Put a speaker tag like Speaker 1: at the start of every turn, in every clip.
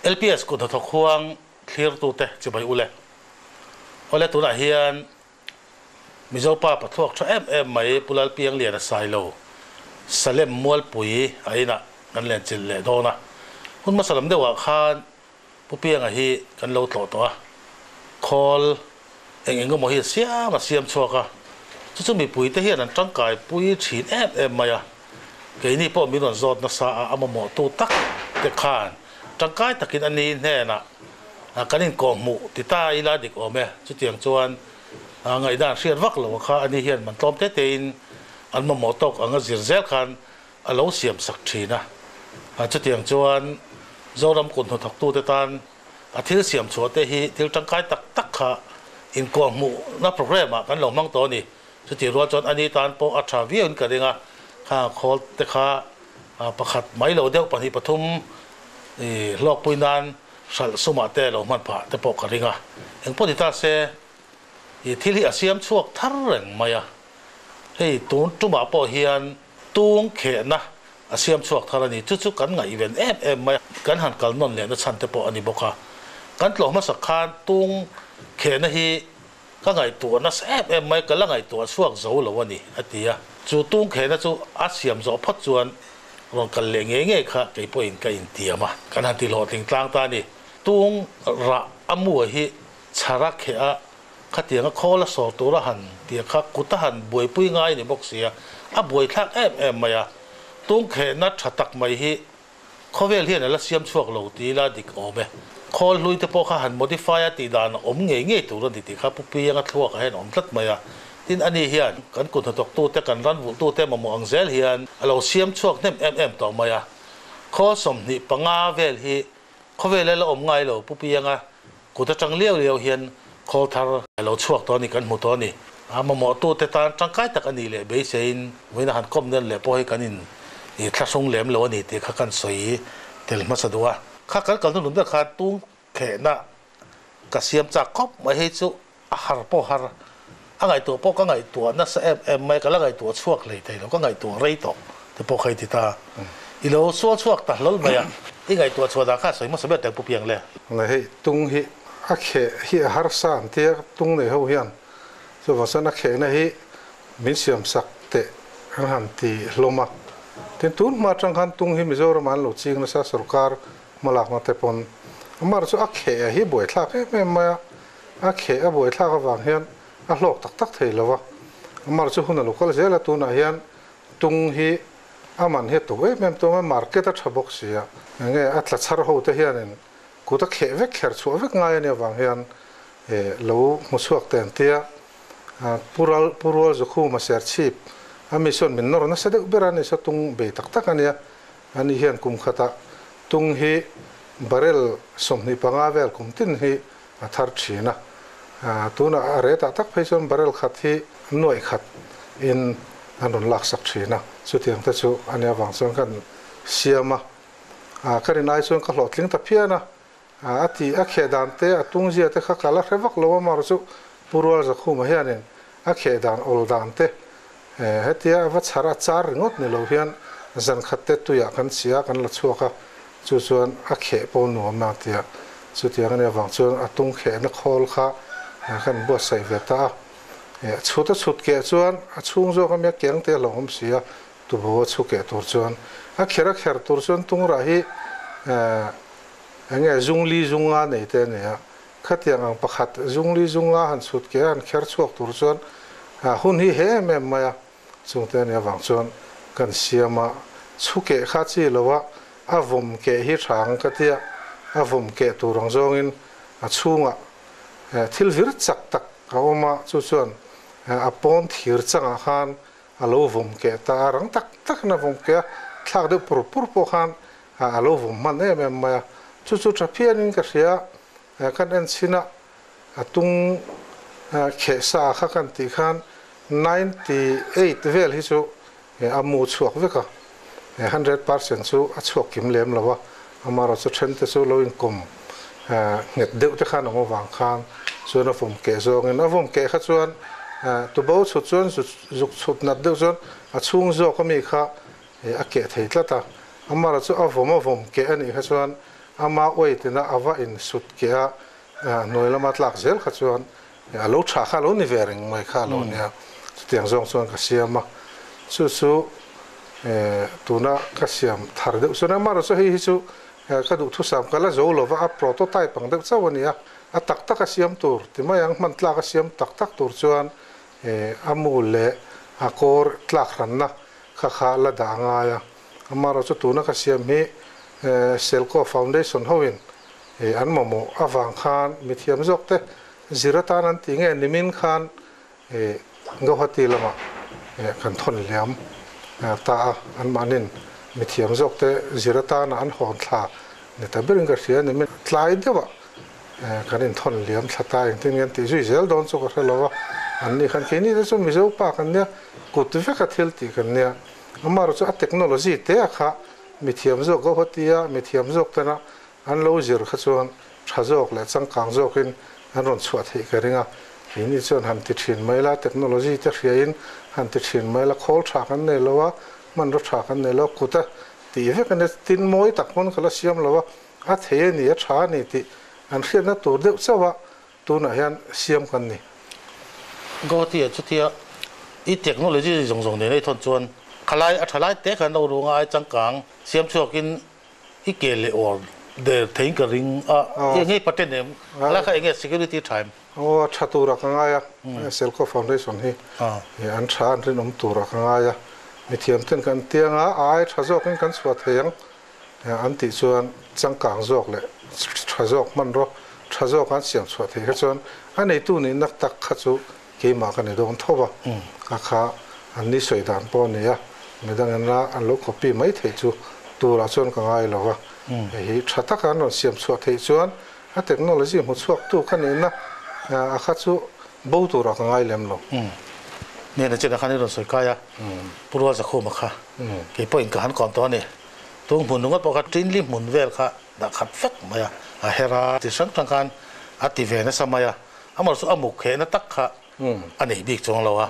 Speaker 1: LPS kut hnathawk huang thlirtute chibai ule. Awle tunah hian Mizo pa pathluak tha em em mai Pu Lalpiangliana Sailo Salem Mualpui a inah kan lenchilh leh dawn a. Hun hmasa lam deuhah khan Pu Pianga hi kan lo tlawh tawh a, khawl eng eng emaw hi a siam a siam chhuak a, chu chu mipuite hian an tangkai pui thin em em mai a, keini pawh min rawn zawt nasa a, a mamawhtu tak te khan tangkai takin a ni hnenah kan inkawhhmuh ti ta ila dik awm e, chutiang chuan ngaihdan hriat vak lo kha a ni hian man tlawm te tein an mamawh tawk anga zir zel khan a lo siam sak thin a. Chutiang chuan Zoram kut hnathawktute tan a thil siam chhuah te hi thil tangkai tak tak kha inkuahhmuhna programme ah kan lo hmang tawh a ni. Chutih rual chuan ani tan pawh a tha viauin ka ring a, kha khawl te kha pakhat mai lo deuh pahnih pathum hlawkpui nan hralh sumah te lo hman phah te pawh ka ring a. Engpawh ni ta se thil hi a siam chhuak thar reng mai a, hei tun tumah pawh hian Tung khehna a siam chhuak thar a ni. Chu chu kan ngaihven em em mai a, kan han kal nawn lehna chhan te pawh a ni bawk a. Kan tlawh hmasak khan tung khehna hi ka ngaihtuah nasa em em mai, ka la ngaihtuah chhuak zo lo a ni, a ti a. Chu tung khehna chu a siam zawh phawt chuan rawn kal leh ngei ngei kha kei pawhin ka intiam a. Kan han ti hlawhtling tlang ta a ni. Tung rah a mua hi chhara kheh a Khatianga khawl a sawr tur a han tih kha kut a han buaipui ngai ni bawk sia, a buaithlak em em mai a. Tungkhehna tha tak mai hi khawvel hian a la siam chhuak lo ti ila dik awm e. Khawl hlui te pawh kha han modify a tih dan a awm ngei ngei tur a ni tih kha Pu Pianga thluakah hian a awm tlat mai a. Tin, ani hian kan kut hnathawktute, kan ran vulhtute mamawh ang zel hian a lo siam chhuak hnem em em tawh mai a. Khawl 25 vel hi khawvel a la awm ngai lo Pu Pianga Kut atang liau liau hian khawl thar a lo chhuak tawh a ni, kan hmu tawh a ni. A mamawhtute tan tangkai tak a nih leh beiseiin vawiin han kawm nen leh pawh hi kan in thlahrung lem lo a ni tih kha kan sawi tel hmasa duh a. Kha kan kal hnunun ber khan tung khehna ka siam chak khawp mai, hei chu a har pawh har, a ngaihtuah pawh ka ngaihtuah nasa em em mai, ka la ngaihtuah chhuak hlei thei lo, ka ngaihtuah rei tawh te pawh kha i ti ta. I lo sual chhuak ta hlawl mai a, i ngaihtuah chhuah dan kha a sawi hmasa ber teng Pu Piang le.
Speaker 2: Nge hei tung hi a kheh hi a harsa an tia tung nei ho hian chuvang chuan a khehna hi min siam sak teh an han ti hlawm a. Tin tun hma atang khan tung hi Mizoram ah an lo ching nasa sorkar hmalakna te pawn amah chu a kheh hi buaithlak em em mai a. A kheh a buaithlak avang hian a hlawk tak tak thei lo a, amar chu hun a lo kal zel a, tunah hian tung hi a man hi a to em em tawng a, market a tha bawk si a, enge a tla chhar ho te hianin kut a kheh vek kher chhuah vek ngai a nih avang hian lo hmu chhuak te an tia, Pu Ral Pu Rual Zukhuma Serchhip a mi sawn min nawr nasa deuh ber a ni saw tung bei tak tak a nia, ani hian kum khatah tung hi barrel 25 vel kum tin hi a thar thin a, tunah a retah tak phei chuan barrel khat hi nuaih khat in an rawn lak sak thin a, chutiang te chu a nia vang chuan kan siam a, ka rin ai chuan ka hlawhtling ta phian a, a ti a kheh dan te a tung zia te kha ka la hre vak lo a mar chu Pu Rual Zakhuma hianin a kheh dan awl dan te hetia a va chhar a char ringawt ni lo hian zan khat te tuiah kan chhia kan la chhuak a, Chu chuan a kheh pawh nuam a tia. Chutiang a nih avang chuan a tung khehna khawl kha kan buatsaih ve ta a. Chhut a chhut keh chuan a chhung zawk a mia keng te a hlauhawm si a, tubo a chhu keh tur chuan a kher a kher tur chuan tungrah hi enge zungli zunga nei te a ni a. Khatiang ang pakhat zungli zunga han chhut keh a han kher chhuak tur chuan hun hi he em em mai a. Chungte a nih avang chuan kan siam a, chhu keh kha chi lo a, a vawm keh hi tha ang ka tia, a vawm keh tur ang zawngin a chhungah thil vir chak tak a awm a, chu chuan a pawn thir changah khan a lo vawm keh ta a, rang tak takin a vawm keh a, thlak deuh pur pur pawh khan a lo vawm hman em em mai a, chu chu tha phianin ka hria, kan en chhin a. A tung kheh sa kha kan tih khan 98 vel hi chu a mu chhuak vek a, 100% chu a chhuak kim lem lo a, amaherawh chu then te chu lo inkawm nghet deuh te khan awm avang khan chuan a vawm keh zawngin a vawm keh kha chuan tubo chhut chuan zuk chhut nat deuh chuan a chhung zawk ami kha a keh thei tlat a, amaherawh chu a vawm a vawm keh a nih kha chuan Ama weight ina a va in sut keh a, hnuai lama tlak zel kha chuan a lo tha kha a lo ni ve reng mai kha a lo nia. Chutiang zawng chuan ka siam a, chu chu tuna ka siam thar deuh chuan amaherawhchu hei hi chu ka duhthusam ka la zo lova, a prototype ang deuh chauh a ni a, a tak tak a siam tur ti mai ang, hman tlak a siam tak tak tur chuan a mu leh a kawr tlak hranna kha kha la dah a ngai a. Amaherawhchu tuna ka siam hi Selco Foundation hoin an mamawh avang khan mithiam zawk te zir atan an tih nge nimin khan Guwahati lamah kan thawn liam ta a, anmahnin mithiam zawk te zir atana an hawn thla ni ta berin ka hria nimin tlai deuhah kan inthawn liam thla ta engtin nge an tih zui zel dawn chu ka hre lo a, anni khan keini te chu Mizo pa kan nia kut veka thil tih kan nia. Amaherawhchu chu a technology te a kha mithiam zawk Guwahati a mithiam zawk tena an lo zir kha chuan tha zawk leh changkang zawkin an rawn chhuah theih ka ring a. Keini chuan han ti thin mai la, technology te hriain han ti thin mai la, khawl tha kan nei lo a, hmanraw tha kan nei lo a, kut a tih vek a nia, tin mawi tak pawn ka la siam lo a, a thei a ni, a tha a ni tih an hriatna tur deuh chauh a Tunah hian siam kan ni.
Speaker 1: Guwahati ah chutia i technology zawng zawng nen a i thawn chuan khalai a tha lai te khan lo runga ai changkang siam chhuakin i ke leh awr der theiin ka ring a, i ngei patent em? Khalai kha enge security tha em?
Speaker 2: Aw a tha turah ka ngai a, Selco Foundation hi an tha an rinawm turah ka ngai a, mithiam ten kan tiang a, a ai tha zawkin kan chhuah thei ang. An tih chuan changkang zawk leh tha zawk hmanraw tha zawk an siam chhuah theih kha chuan a neitu nihna tak kha chu keimah ka ni dawn tho va, a kha an ni sawi dan pawh a ni a, midang ina an lo copy mai theih chu turah chuan ka ngai lo va, hei hi tha taka an rawn siam chhuah theih chuan a technology hmu chhuaktu ka nihna a kha chu bo turah ka ngai lem lo.
Speaker 1: Nena chenah khan i rawn sawi kai a, Pu Rualzakhuma kha kei pawhin ka han kawm tawh a ni. Tung hmun ringawt pawh kha Tinli hmun vel kha dah khat vek mai a, a her a, ti hrang hrang khan a ti ve nasa mai a, amah chu a muk khehna tak kha a nei bik chuang lo a.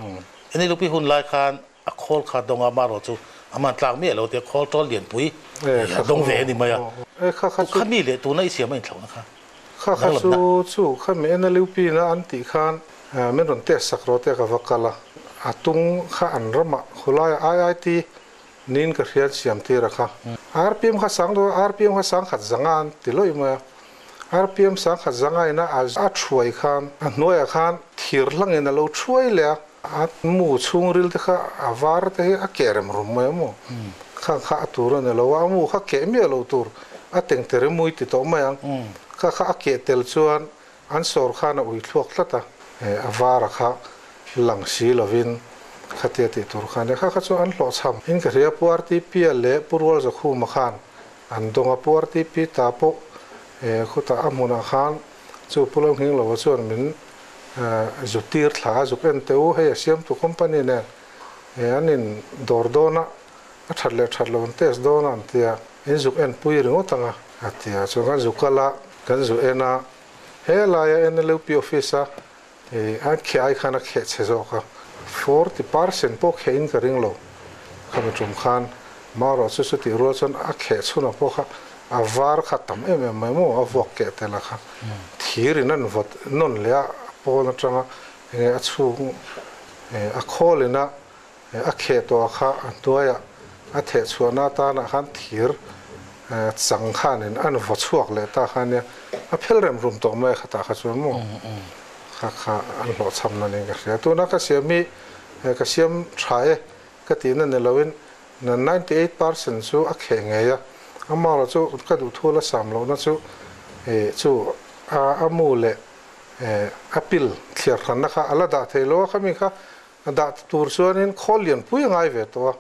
Speaker 1: Eni lupi hun lai khan a khawl kha dawng a, amaherawh chu a man tlak miah lo tia khawl tawl lianpui a dawng ve a ni mai a. Kha mi leh tuna i siam a inthlauhna kha
Speaker 2: Kha kha chu chu kha mi NLUP na an tih khan min rawn test sak rawh tia ka va kal a, a tung kha an ramah khulaiah IIT Nin ka hriat siam tir a kha. RPM kha sang deuh a, RPM kha sang khat zanga an ti lawih mai a. RPM sang khat zanga ina a a thuai khan a hnuaiah khan thir hlangin a lo thuai leh a. A mu chhungril te kha a var te hi a keh rem rum mai a maw? Khang kha a tur a ni lo a, a mu kha keh miah lo tur a teng te rimui ti tawh mai ang. Kha kha a keh tel chuan An sawr khan a ui thluak tlat a, a vara kha lang si lovin khatia tih tur khan e kha kha chu an hlawhchham in ka hria. Pu RTP-a leh Pu Rualzakhuma khan an dawng a, Pu RTP ta pawh khutah a hmunah khan chu Pu Lalnghinglova chuan min zuk tir thla a, zuk en teh u, hei a siamtu company nen an in dawr dawn a, a that leh that lo an test dawn a an ti a, in zuk en pui ringawt ang a, a ti a, chuan kan zuk kal a, kan zu en a. He laia NLUP office a an kheh ai khan a kheh chhe zawk a, 40% pawh kheh in ka ring lo. Khami tum khan marawh chu chutih rual chuan a kheh chhunah pawh kha a var kha tam em em mai maw, a vuak keh tel a kha thir in an vawt nawn leh a, a pawn atanga enge a chhung a khawl in a A kheh tawh kha a hnuaiah a theh chhuahna atanah khan thir chang khanin an vaw chhuak leh ta kha nia, a phel rem rum tawh mai a khatah kha chuan maw kha kha an hlawhchham na niin ka hria. Tuna ka siam hi ka siam tha e ka tihna ni loin 98% chu a kheh ngei a, amaherawh chu ka duhthu la sam lohna chu chu a mu leh a pil thliar hranna kha a la dah thei lo a, khami kha A dah tur chuanin khawl lianpui a ngai ve tawh a,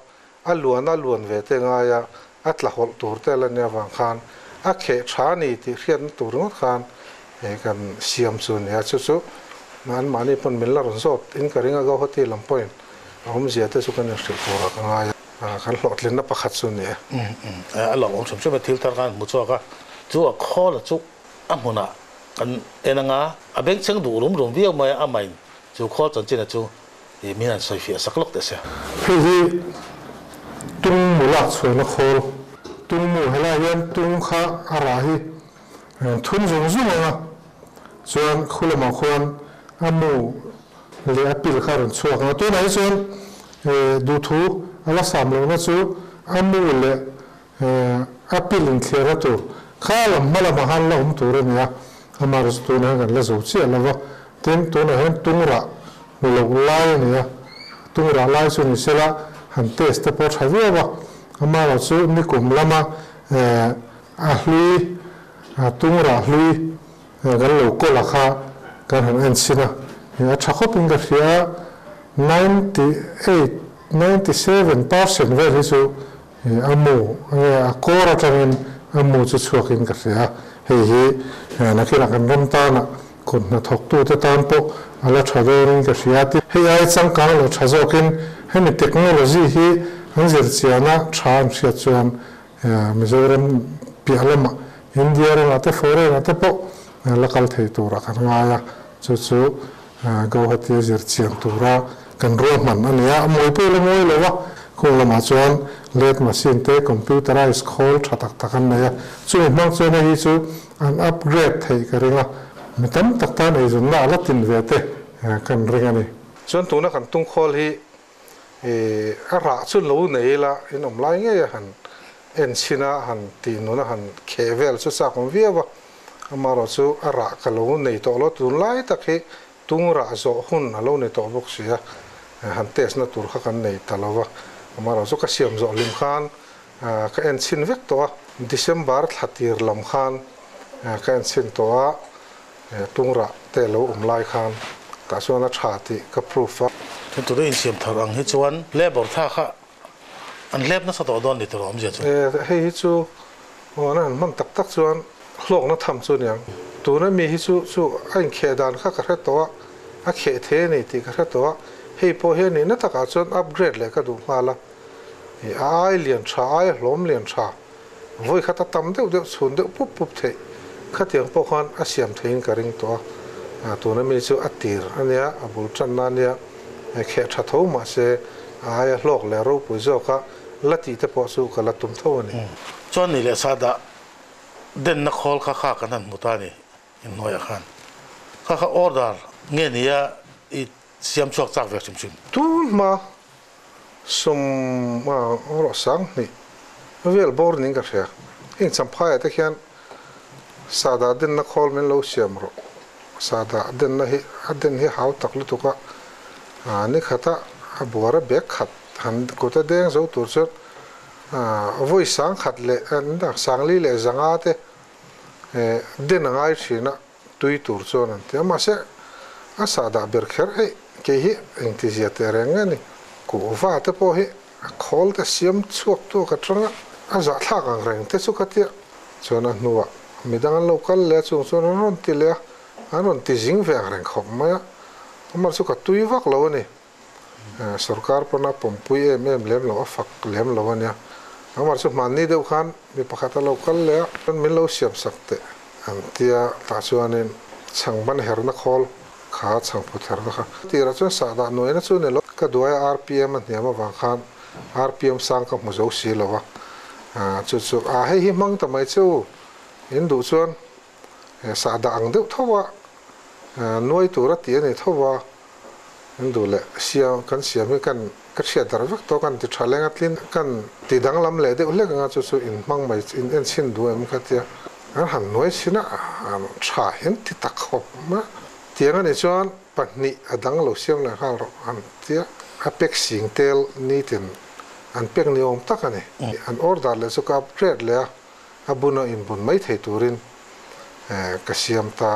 Speaker 2: a luan a luan ve te ngai a, a tla hawlh tur te la nia vang khan a kheh tha a ni tih hriatna tur ringawt khan he kan siam chu a ni a, chu chu anmahni pawn min la rawn zawt in ka ring a, Guwahati lam pawhin a awmzia te chu kan inhrilh turah ka ngai a, kan hlawhtlinna pakhat chu a ni e.
Speaker 1: A lo awm hrim hrim a, thil thar khan hmu chhuak a, chu a khawl a chu a hmunah kan en anga a bengchheng duh rum rum viau mai a, amahin Chu khawl chanchin chu i min han sawi fiah sak lawk teh se.
Speaker 2: Hei hi tung mu lak chhuahna khawl. Tung mu helai hian tung kha a rah hi. Thun zung zung ang a, chuan khu lamah khuan a mu leh a pil kha a rawn chhuak ang a. Tunah hi chuan duhthu a la sam lohna chu a mu leh a pil inthliarna tur kha lam hma lamah khan la awm tur a ni a, amaherawhchu chu tunah hian kan la zo chiah lo va. Tin, tunah hian tungrah loh lai a ni a, tungrah lai chu ni sela han test te pawh a tha viau a, amaherawhchu nikum lama A hlui, a tungrah hlui kan lo kawl a kha kan han en chhin a, a tha khawp in ka hria a, 98, 97 percent vel hi chu a mu nge a kawr atangin a mu chu chhuak in ka hria a, hei hi nakinah kan ram tana kut hnathawktute tan pawh a la tha dawn in ka hria a, hei ai changkang leh tha zawkin hemi technology hi an zirchiana tha an hriat chuan Mizoram piah lamah India ramah te foreign ah te pawh la kal thei turah kan ngai a, chu chu Guwahati a zir chian tura kan ruahman a ni a, a mawi pawh la mawi lo a, khung lamah chuan lathe machine te computerized khawl tha tak tak an nei a, chumi hmang chuan hei hi chu an upgrade theih ka ring a, mi tam tak tan eizawnna a la tin ve te kan ring a ni. Chuan tuna kan tung khawl hi A rah chu lo nei ila in awm lai ngei a han en chhin a, han tih nun a han kheh vel chu chak awm viau a, amaherawh chu a rah ka lo nei tawh lo, tunlai tak hi tung rah zawh hun a lo ni tawh bawk si a, han test na tur kha kan nei ta lo va, amaherawh chu ka siam zawh hlim khan ka en chhin vek tawh a, December thla tir lam khan ka en chhin tawh a. Tungrah te lo awm lai khan tah chuan a tha tih ka proof a.
Speaker 1: Tin tuna insiam thar ang hi chuan labour tha kha an hlep nasa tawh dawn ni tur awmzia chu.
Speaker 2: Hei hi chu aw an han hman tak tak chuan hlawkna tham chu aniang. Tuna mi hi chu chu a inkheh dan kha ka hre tawh a, a kheh thei a ni tih ka hre tawh a, hei pawh hi a nihna takah chuan upgrade leh ka duh nghal a. A ai lian tha, ai hlawm lian tha. Vawi khat a tam deuh deuh chhun deuh pup pup theih khatiang pawh khan a siam theiin ka ring tawh a, tuna mi chu a tir a nia, a bul tanna a nia, kheh tha tho mahse a aia hlawk leh ropui zawka la tih te pawh chu ka la tum tho a ni.
Speaker 1: Chuan ni leh sa dah denna khawl kha kha kan han hmu ta a ni inhnuaiah khan. Kha kha order nge nia i siam chhuak chak ve hrim hrim.
Speaker 2: Tun hma Sum a rawh sang hnih vel bawr niin ka hria. Heng Champhaiah te khian sahdah denna khawl min lo siam rawh. Sahdah denna hi a den hi hau tak lutuk a, a ni khata a buara bag khat han kut a deng zo tur chuan vawi sang khat leh sangli leh zanga te den a ngai thin a. Tui tur chuan an ti a, mahse a sahdah ber kher hei kei hi engtizia teh reng nge ni, kuhva te pawh hi a khawl te siam chhuak tu ka tang a, a zahthlak ang reng te chu ka tia chuan a hnuah midang an lo kal leh a chung chuan an rawn ti leh a, an rawn ti zing ve ang reng khawp mai a, amah chu ka tui vak lo a ni. Sorkar pawn a pawmpui em em lem lo, a fak lem lo a nia. Amah chu hmanni deuh khan mi pakhat a lo kal leh a, min lo siam sak teh an tia, tah chuanin chhang ban herna khawl kha chhang phut herna kha tirah chuan sahdah nuaina chu ni lo, ka duai a RPM a hniam avang khan RPM sang ka hmu zo si lo a, chu chu a hei hi hmang ta mai che u, in duh chuan sahdah ang deuh tho a nuai tur a ti a ni tho va. Kan duh leh siam kan siam hi kan ka hriat darh vek tawh kan ti tha leng a tlin kan ti danglam leh deuh hlek anga chu chu in hmang mai in en chhin duh em ka tia an han nuai chhin a an tha hian ti tak khawp mai a tiang anih chuan pahnih a dang lo siam leh nghal rawh an tia a pek sing tel nitin an pek ni awm tak a ni an order leh chu ka upgrade leh a a buna inbun mai thei turin ka siam ta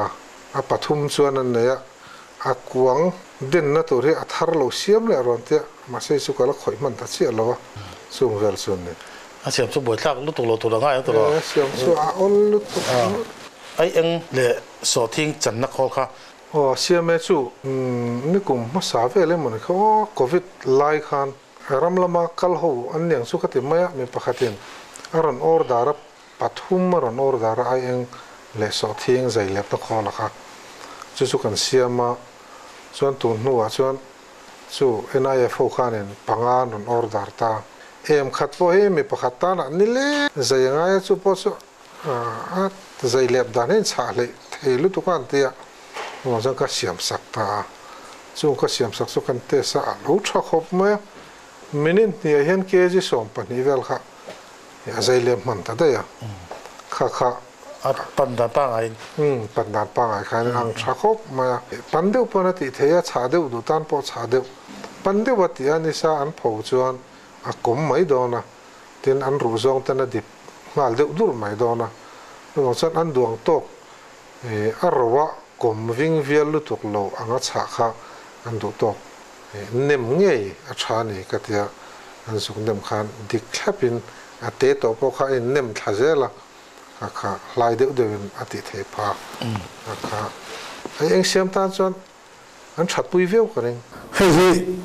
Speaker 2: a pathum chuan an nei a. A kuang denna tur hi a thar lo siam leh rawn tia, mahse chu ka la khawih hman ta chiah lo a, chung vel chu an ni.
Speaker 1: A siam chu buaithlak lutuk lo tur a ngai ang tawh lo.
Speaker 2: A siam chu a awl lutuk lo.
Speaker 1: Ai eng leh sawhthing channa khawl kha.
Speaker 2: Aw siam e chu nikum hmasa vel emaw ni kha aw covid lai khan ram lama kal ho an niang chu ka ti mai a, mi pakhatin a rawn order a Pathum a rawn order a ai eng leh sawhthing zai lepna khawl a kha chu chu kan siam a, chuan tun hnuah chuan chu NIF ho khanin panga an rawn order ta. Em khat pawh hi mi pakhat tanah ni le zai a ngai a chu pawh chu a Zai lep dan hi chhah hleih thei lutuk a an ti a, chuvang chuan ka siam sak ta a. Chung ka siam sak chu kan test a, a lo tha khawp mai a. Minute hniah hian kg 12 vel kha a zai lep hman ta daih a. Kha kha.
Speaker 1: A pan dan pangngai in.
Speaker 2: Umm, pan dan pangngai khan a ang tha khawp mai a. Pan deuh pawn a tih theih a, chhah deuh duh tan pawh chhah deuh. Pan deuh a tih a nisa an pho chuan a kawm mai dawn a. Tin, an ruh zawng ten a dip nghal deuh dur mai dawn a, chuvang chuan an duang tawk a ro a kawm ving vial lutuk lo anga chhah kha an duh tawk nem ngei a tha a ni ka tia, an zuk nem khan dik thlap in a te tawh pawh kha a in nem thla zel a, kha kha hlai deuh deuh in a tih theih phak a kha a eng siam tan chuan An thatpui viau ka ring. Hei hi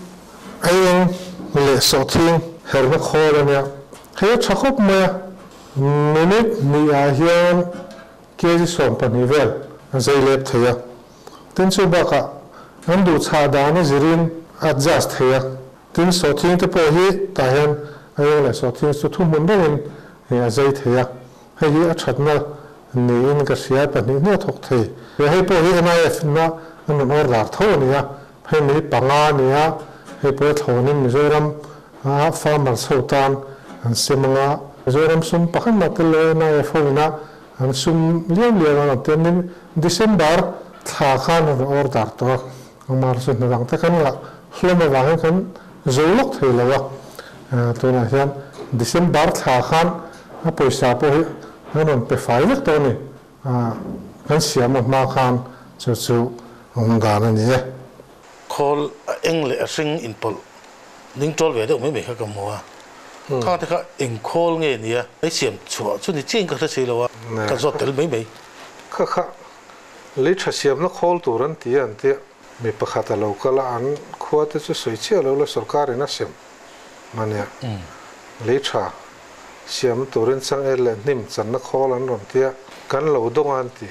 Speaker 2: aieng leh sawhthing herna khawl a nia. Hei a tha khawp mai a. Minute hnih ah hian kg 12 vel a zai lep thei a. Tin chu bakah an duh chhah dan a zirin a adjust thei a. Tin sawhthing te pawh hi tah hian aieng leh sawhthing chu thuhmun rengin a zai thei a. Hei hi a thatna niin ka hria, 2 hnuah thawk thei. He hei pawh hi NIF na an rawn order tho a ni a, hei mi panga a ni a, hei pawh thlawnin Mizoram a farmers ho tan an sem ang a, Mizoram sum pakhat mah tel lo NIF ho ina an sum liau liau an rawn tiam in December thla khan an rawn order tawh a, Amar chu hna dang te kan ngah hlawm avangin kan zo lawk thei lo a, tunah hian December thla khan a pawisa pawh hi an rawn pe fai vek tawh a ni, kan siam a hma khan chu chu awm dan a ni e.
Speaker 1: Khawl a eng leh a hring inpawlh ning tawl ve deuh mai mai kha ka hmu a, khang te kha eng khawl nge ni a, ei siam chhuah chu ni chiang ka hre si lo a, ka zawt tel mai mai.
Speaker 2: Kha kha Lei tha siamna khawl tur an ti a an tia. Mi pakhat a lo kal a, an khua te chu sawi chiah lo la sorkar in a sem mania. Lei tha siam turin changel leh hnim channa khawl an rawn tia, kan lo dawng a an ti.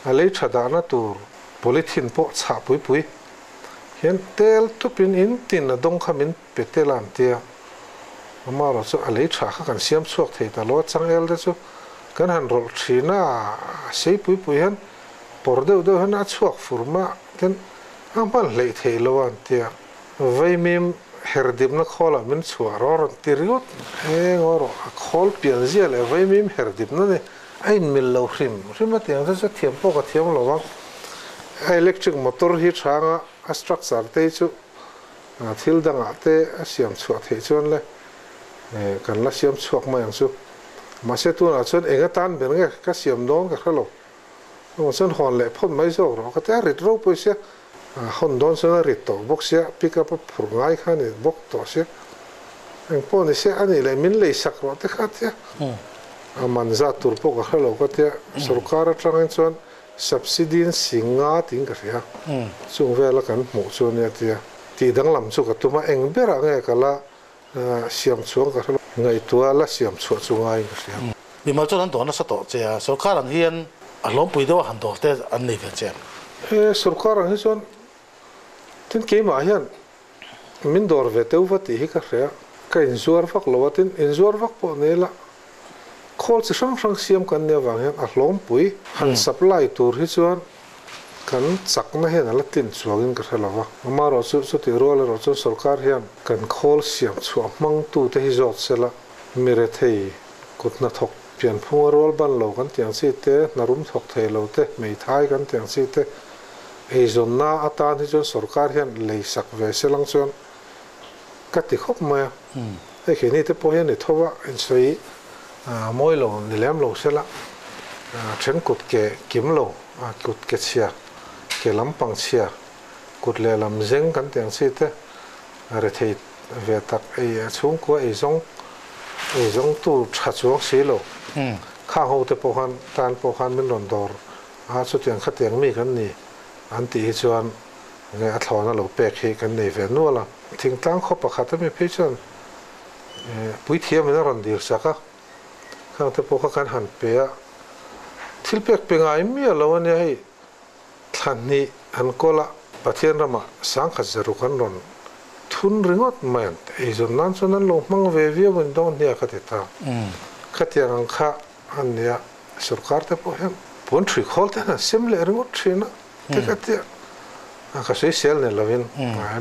Speaker 2: A lei tha dahna tur polythene pawh chhah pui pui hian tel tupin in tin a dawng kha min pe tel a an tia. Amaherawh chu a lei tha kha kan siam chhuak thei ta lo a, changel te chu Kan han rawlh thin a, a sei pui pui hian pawr deuh deuh hian a chhuak fur mai a, tin a hman hleih theih lo a an ti a, vaimim her dipna khawlah min chhuah rawh rawn ti ringawt eng aw rawh, a khawl pian zia leh vaimim her dipna ni a inmil lo hrim hrim a tiang chu chu thiam pawh ka thiam lo vang, a electric motor hi thanga a structure te hi chu thil dangah te a siam chhuah theih chuan le kan la siam chhuak mai ang chu. Mahse tunah chuan eng atan ber nge ka siam dawn ka hre lo. Chuvang chuan hawn leh phawt mai zawk rawh ka ti a, rit ropui sia, hawn dawn chuan a rit tawh bawk sia, pick up a phur ngai kha a ni bawk tawh sia. Eng pawh ni se a nih leh min lei sak rawh te kha a ti a, a man zat tur pawh ka hre lo ka ti a, sorkar atangin chuan subsidy in si nga tiin ka hria, chung vela kan hmuh chu a nia ti a, tih danglam chu ka tum a, eng berah nge ka la Siam chhuang ka hre lo. Ngaihtuah la siam chhuah chu ngaiin ka hria.
Speaker 1: Mimal chuan an dawr nasa tawh che a, sorkar ang hian a hlawmpui deuh a han dawr te an nei ve che em?
Speaker 2: He sorkar ang hi chuan tin keimah hian min dawr ve teuh va tih hi ka hria. Ka inzuar vak lo a, tin inzuar vak pawh nei la khawl chi hrang hrang siam kan nih avang hian a hlawmpui han supply tur hi chuan Kan chakna hian a la tlin chuangin ka hre lo va, amaherawh chu chutih rual erawh chuan sorkar hian kan khawl siam chhuah hmangtute hi zawt sela, mi rethei kut hnathawk pianphunga rual ban lo kan tih ang chi te, hnarum thawk thei lo te, hmeithai kan tih ang chi te eizawnna atan hi chuan sorkar hian lei sak ve selang chuan ka ti khawp mai a. Hei keini te pawh hian i tho a, insawi mawi lo ni lem lo sela, then kut ke kim lo, kut ke chhia, ke lampang chhia, kut lehlam zeng kan tih ang chi te rethei ve tak ei chhungkua ei zawng ei zawng tu tha chuang si lo. Khang ho te pawh khan tan pawh khan min rawn dawr a, chutiang khatiang mi kan ni an tih hi chuan Nge a thlawn a lo pek hi kan nei ve nual a. Thingtlang khaw pakhat ami phei chuan puithiam in a rawn dil sak a, khang te pawh kha kan han pe a, thil pek pe ngai miah lo ania hei thla hnih an kawl a, Pathian ramah sangkhat zaruk an rawn thun ringawt mai an eizawn nan chuan an lo hmang ve viau in dawn hnia ka ti ta. Khatiang ang kha an nia. Sorkar te pawh hian puan ṭhui khawl te hian an sem leh ringawt ṭhin a, te ka tia. Ka sawisel ni lovin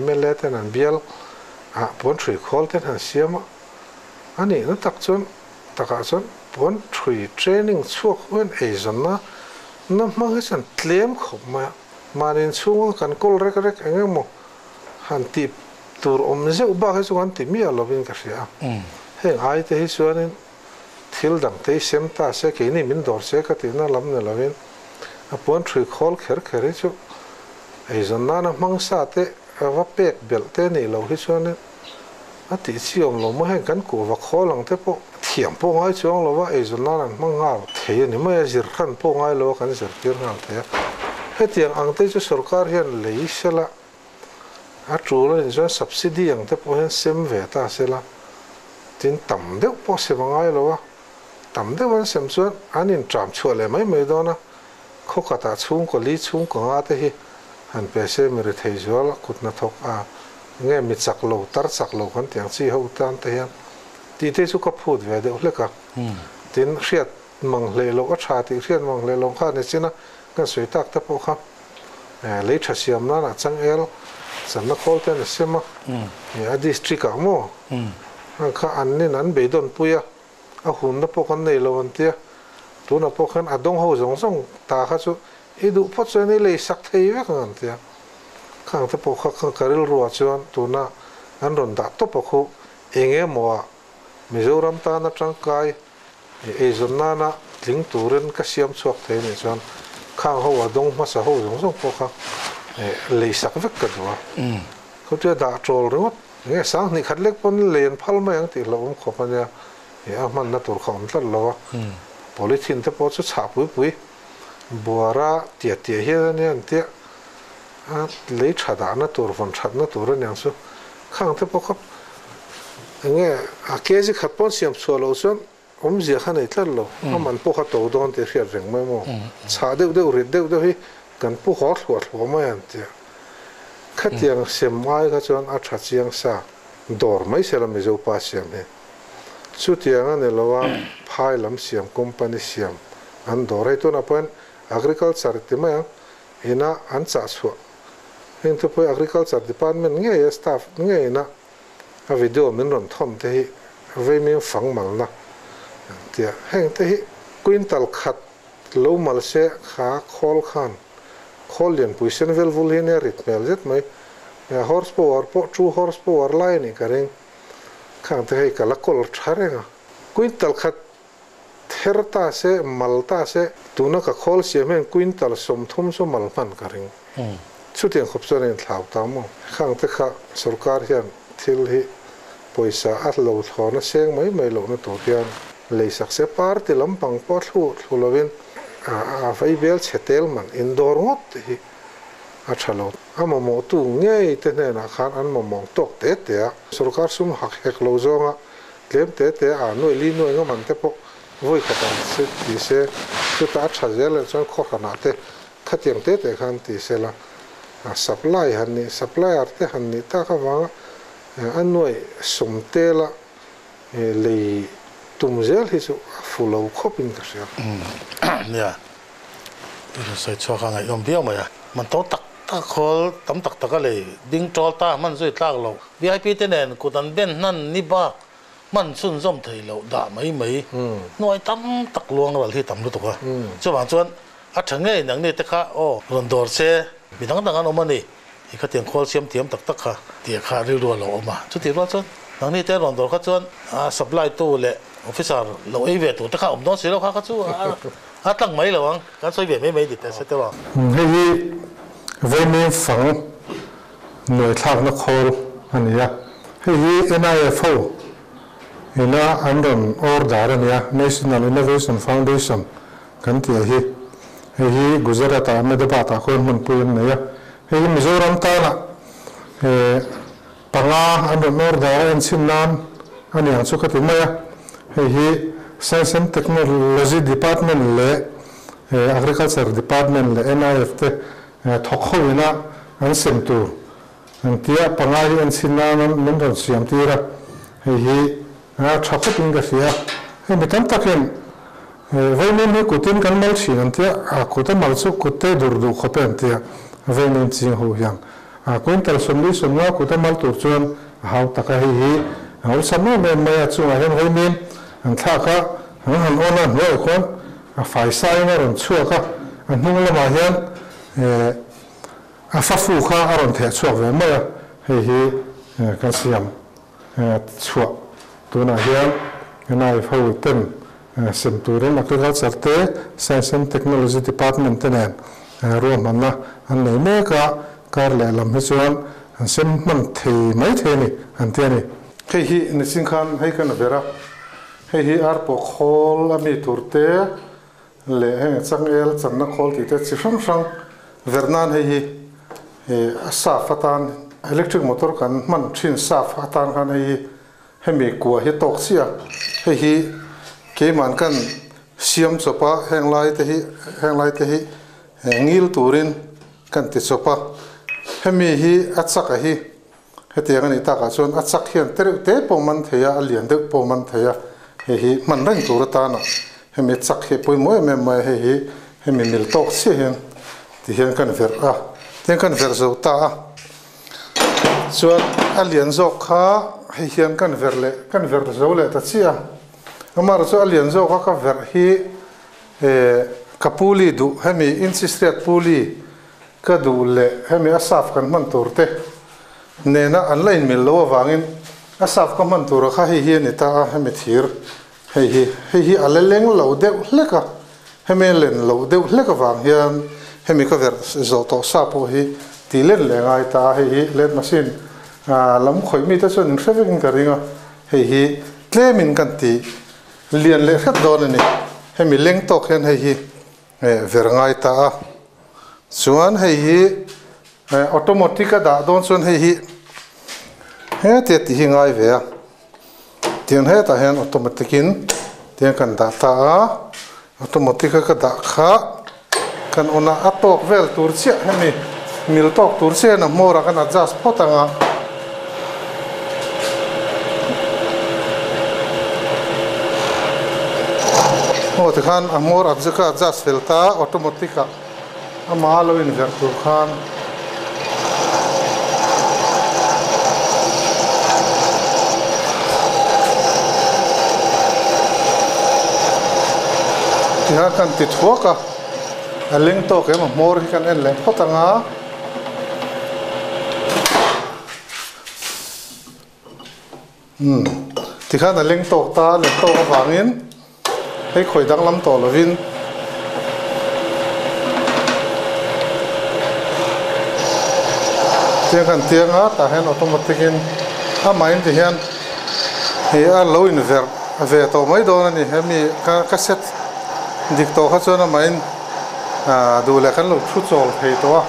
Speaker 2: mla ten an bial ah puan ṭhui khawl te hian an siam a, a nihna tak chuan takah chuan puan ṭhui training chhuak ho hian eizawnna na hmang hi chuan tlem khawp mai a, mahni inchhunga kan kawl rek rek eng emaw han tih tur awm zeuh bak hi chu kan ti miah lovin ka hria a, heng ai te hi chuanin Thil dang te i sem ta se keini min dawr se ka tihna lam ni lovin a puan ṭhui khawl kher kher hi chu eizawn nana hmang sa te va pek belh te nih loh hi chuanin a tih chi awm lo maw heng kan kuhva khawl ang te pawh thiam pawh ngai chuang lo va eizawn nan an hmang nghal thei a ni mai a, zir hran pawh ngai lo a kan zirtir nghal thei a. Hetiang ang te chu sorkar hian lei sela A tul a nih chuan subsidy ang te pawh hian sem ve ta se la, tin tam deuh pawh sem a ngai lo a, tam deuh an sem chuan an inṭam chhuah leh mai mai dawn a, khaw khatah chhungkaw li chhungkaw nga te hi han pe se mi rethei zual a kut hnathawk a nge mi chak lo tar chak lo kan tih ang chi ho tan te hian tih te chu ka phut ve deuh hlek a, tin hriat mang hleh loh a tha tih hriat mang hleh loh kha ni chin a kan sawi tak te pawh kha lei tha siam nan ah changel channa khawl te an sem a a district ah maw kha an nin an beidawn pui a a hunna pawh kan nei lo an tia tunah pawh khan a dawng ho zawng zawng ta kha chu i duh phawt chuan i lei sak thei vek ang an tia khang te pawh kha ka rilru ah chuan tuna an rawn dah tawp a khu eng emaw ah Mizoram tana tangkai Eizawn nana tling turin ka siam chhuak thei anih chuan khang ho a dawng hmasa ho zawng zawng pawh kha lei sak vek ka duh a. Khutia dah ṭawl ringawt enge sanghnih khat lek pawn lei an phal mai ang tih hlauhawm khawp a nia, a hmanna tur kha awm tlat lo a. Polythene te pawh chu chhah pui pui buara tiah tiah hian a nia an tia a lei ṭha dahna tur vawn ṭhatna tur a niang chu Khang te pawh kha enge a kg khat pawn siam chhuah loh chuan awmzia kha nei tlat lo, a man pawh kha to dawn tih hriat reng mai maw? Chhah deuh deuh rit deuh deuh hi kan pu haw thluah thluah mai an tia. Khatiang sem ai kha chuan a tha chiang sa dawr mai sela Mizo pa siam hi. Chutiang a ni lo a, phai lam siam company siam an dawr hei tunah pawhin agriculture ti mai ang ina an chah chhuah Heng te pawh hi Agriculture Department ngei a staff ngeiin a a video min rawn thawn te hi veimim fang malna tia heng te hi quintal khat lo mal se kha khawl khan khawl lianpui sen vel vul hi nia rit hmel zet mai horse power pawh two horse power lai a nih ka ring khang te hei ka la kawl tha reng a quintal khat Ther ta se, mal ta se, tuna ka khawl siam hian quintal 30 chu mal hman ka ring. Chutiang khawp chuan a inthlau ta maw? Khang te kha sorkar hian thil hi pawisa a lo thlawn a seng mai mai lohna tur hian leisak se party lampang pawh thlu thlu lovin a vaibel chhe tel man indawr ngawt te hi a tha lo. A mamawhtu ngei te hnenah khan an mamawh tawk te te a, sorkar sum hak hek lo zawnga Tlem te te a nuai li nuai ngam an te pawh vawi khat an se ti se, chutah a tha zel leh chuan khawhranah te khatiang te te khan ti se la, supply han nih, supplier te han nih tak avanga a nuai sawm tel a lei tum zel hi chu a fu lo khawp in ka hria.
Speaker 1: Nia, i rawn sawi chhuak a ngaihnawm viau mai a, man to tak tak khawl tam tak tak a lei ding tawl ta hman zui tlak lo. VIP te nen kut an ben hnan ni bak hman chhunzawm thei loh dah mai mai hnuai tam tak luang ral hi tam lutuk a. Chuvang chuan a tha ngei nang ni te kha aw rawn dawr se mi dang dang an awm a ni i khatiang khawl siam thiam tak tak kha tih kha rilru a lo awm a. Chutih rual chuan nang ni te rawn dawr kha chuan supply tu leh officer lo ei ve tur te kha awm dawn si lo kha kha chu a tlang mai lo ang kan sawi ve mai mai ni teh se teuh ang.
Speaker 2: Hei hi Vaimim fang Nuaithlakna khawl a ni a, hei hi NIF ho ina an rawn order a ni a, National Innovation Foundation kan tih a hi. Hei hi Gujarat ah Ahmedabad ah khuan hmunpui an nei a, hei hi Mizoram tana panga an rawn order a enchhin nan a ni ang chu ka ti mai a, hei hi Science and Technology Department leh Agriculture Department leh NIF te Thawk ho ina an sem tur an tia panga hi an chhin nan an min rawn siam tir a, hei hi tha khawpin ka hria. Hei mi tam takin Vaimim hi kutin kan mal thin an tia, a kut a mal chu kut te dur duh khawp e an tia, vaimim ching ho hian. A quintal 45 kut a mal tur chuan a hau tak a, hei hi a awlsam em em mai a, chungah hian vaimim an thlak a, an han awn a, hnuaiah khuan a fai saiin a rawn chhuak a, a hnung lamah hian a fafu kha a rawn theh chhuak ve mai a, hei hi kan siam chhuah tunah hian knife ho ten sem turin Agriculture te Science and Technology Department te nen ruahmanna an nei mek a, kar lehlam hi chuan an sem hman thei mai thei a ni an ti a ni. Hei hi nichin khan hei kan ver a, hei hi arpawh khawl a mi tur te leh heng changel channa khawl tih te chi hrang hrang ver nan hei hi a saf atan electric motor kan hman thin saf atan khan hei hi hemi kua hi tawk chiah a, hei hi keimah kan siam chawp a heng lai te hi heng lai te hi ngil turin kan ti chawp a, hemi hi a chak a hi Hetiang a nih takah chuan a chak hian te reuh te pawh man thei a, a lian deuh pawh man thei a, hei hi hman reng tur atana hemi chak hi a pawimawh em em mai a, hei hi hemi mil tawk chiah hian ti hian kan verh a, tihian kan verh zo ta a, chuan a lian zawk kha hei hian kan verh leh kan verh zo leh ta chiah a, amaherawh chu a lian zawk a ka verh hi ka puli duh hemi inchi hriat puli Ka duh leh hemi a saf kan hman tur te nena an la inmil lo avangin a saf ka hman tura kha hei hi a ni ta a, hemi thir hei hi hei hi a la leng lo deuh hlek a, hemi a len loh deuh hlek avang hian hemi ka verh zawh tawh sa pawh hi tih len leh ngai ta a, hei hi let machine lam khawih mite chuan in hre vekin ka ring a, hei hi tlemin kan ti lian leh hret dawn a ni, hemi leng tawk hian hei hi Ver ngai ta a, chuan hei hi automatic a dah dawn chuan hei hi hetia tih hi ngai ve a, tiang hetah hian automatic in tiang kan dah ta a, automatic a ka dah kha kan on a, a tawk vel tur chiah hemi mil tawk tur chiah hian a hmawr ah kan adjust phawt ang a. Aw tikhan a hmawr a ka adjust fel ta automatic ah amah lo inverh tur khan tikhan kan ti thuak a a leng tawk em a hmawr hi kan en leh phawt ang a. Umm tikhan a leng tawk ta a len tawk avangin hei khawi danglam tawh lovin tiang kan tiang a tah hian automatic in amahin ti hian hei a lo inverh ve tawh mai dawn a ni hemi ka set dik tawh kha chuan amahin duh leh kan lo thu chawl thei tawh a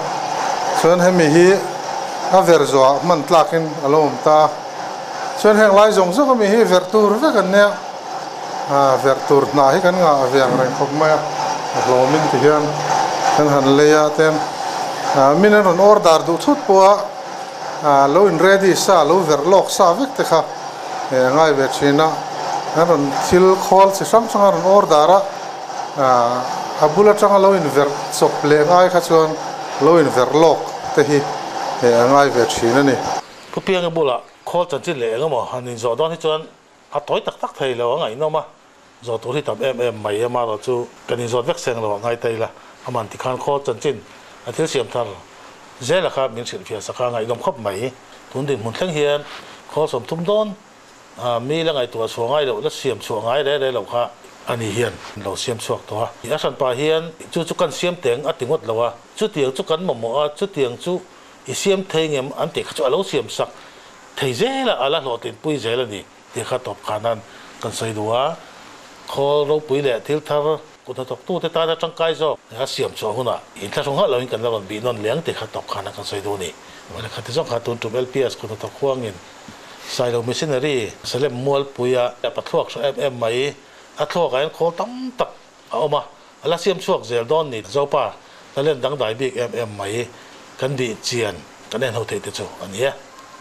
Speaker 2: chuan hemi hi a ver zawhah hman tlakin a lo awm ta a chuan heng lai zawng zawng ami hi verh tur vek an nia verh tur hna hi kan ngah ve ang reng khawp mai a a hlawmin ti hian kan han lei a ten min an rawn order duh thut pawh a lo in ready sa lo verh lawk sa vek te kha a ngai ve thin a an rawn thil khawl chi hrang hrang a rawn order a. A bul atanga lo inverh chawp leh ngai kha chuan lo inverh lawk te hi a ngai ve thin a ni.
Speaker 1: Pu Pianga bulah khawl chanchin leh eng emaw han inzawh dawn hi chuan a tawi tak tak thei lo a ngaihnawm a, zawh tur hi tam em em mai amarawh chu kan inzawt vek seng lo a ngai ta ila, aman tikhan khawl chanchin a thil siam thar zela kha min hrilhfiah sak a ngaihnawm khawp mai. Tun dinhmun thleng hian khawl 30 dawn Mi la ngaihtuah chhuah ngai loh, la siam chhuah ngai reh reh loh kha ani hian lo siam chhuak tawh a. A hranpa hian chu chu kan siam teng a ti ngawt lo a, chutiang chu kan mamawh a, chutiang chu i siam thei ngem an tih kha chu a lo siam sak thei zel a, a la hlawhtlinpui zel a ni tih kha tawp khanan kan sawi duh a. Khawl ropui leh thil thar kut hnathawktute tana tangkai zawk a siam chhuah hunah inthlahrung hauh loin kan la rawn bih nawn leng tih kha tawp khanan kan sawi duh a ni. Lehkha ti zawng kha tun tum LPS kut hnathawk huangin Sailo Missionary Salem Mualpuia a pathluak hra em em mai. A thluakah hian khawl tam tak a awm a, a la siam chhuak zel dawn ni. Zopa talent dangdai bik em em mai kan bih chian kan en ho theih te chu a ni e.